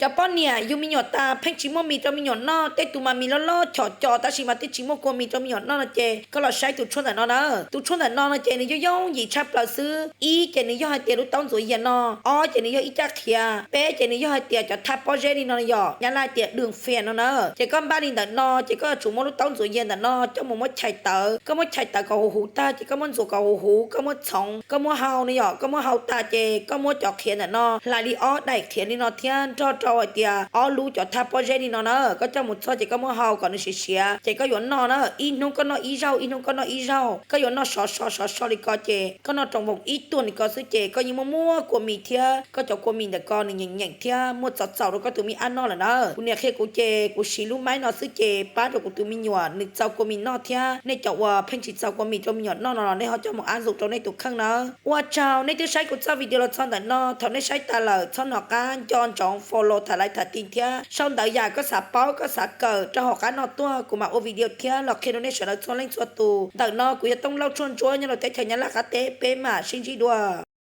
Cov poj niam yug me nyuam tas pheej tsis muaj mis rau me nyuam noj, tej tus mas mis loj loj chom co tab sis mas twb tsis muaj kua mis rau me nyuam noj no ces koj los saib tus tshuaj ntawm no na. Tus tshuaj ntawm no no ces nws yooj yooj yim tshaj plaws xwb. Ib ces nws yog hais tias lub taub ntxuav yias no, ob ces nws yog ib caj qhiav, peb ces nws yog hais tias cov thaj pob zeb li no yom, nyab laj tias dwm fias no na. Ces koj npaj li ntawm no ces koj yuav tsum muab lub taub ntxuav yias ntawm no coj mus muab chais tawv. Koj muab chais tawv kom huv huv tag ces koj muab ntxuav kom huv huv, koj muab txhoov, koj muab hau no yom. Koj muab hau tas ces koj muab cov qhiav ntawm no hlais li ob daim qhiav li no thiab nrog rau hais tias ob lub cov thaj pob zeb li no na. Koj coj mus txog ces koj muab hau kom nws siav siav ces koj yuav noj na. Ib hnub koj noj ib zaug, ib hnub koj noj ib zaug. Koj yuav noj sov so sov so li ko ces koj noj rau voos ib tuag li ko xwb ces koj yeej muaj muaj kua mis thiab koj cov kua mis ntawm ko nws nyeem nyeem thiab muaj txaus txaus rau koj tus me ab noj lawm na. Kuv niam qhia kuv ces kuv siv lub maib no xwb ces pab rau kuv tus me nyuam nws txaus kua mis noj thiab. Nej cov uas pheej tsis txaus kua mis rau me nyuam noj no los nej ho coj mus ab nxus rau nej tus kheej na. Ua tsaug nej twb saib kuv txoj video los txog ntawm no, thaum nej saib tas lawm txhob hnov qab nco ntsoov follow tham laiv tham ti thiab sau ntawv yam koj xav paub koj xav kawm rau hauv qab no tuaj kuv mam ua video thiab los qhia rau nej sawv daws txhua leej txhua tus. Ntawm no kuv yog Tooj Lauj Tshuaj Ntsuab nyob rau teb chaws Nyab Laj qab teb, peb mam sib ntsib dua.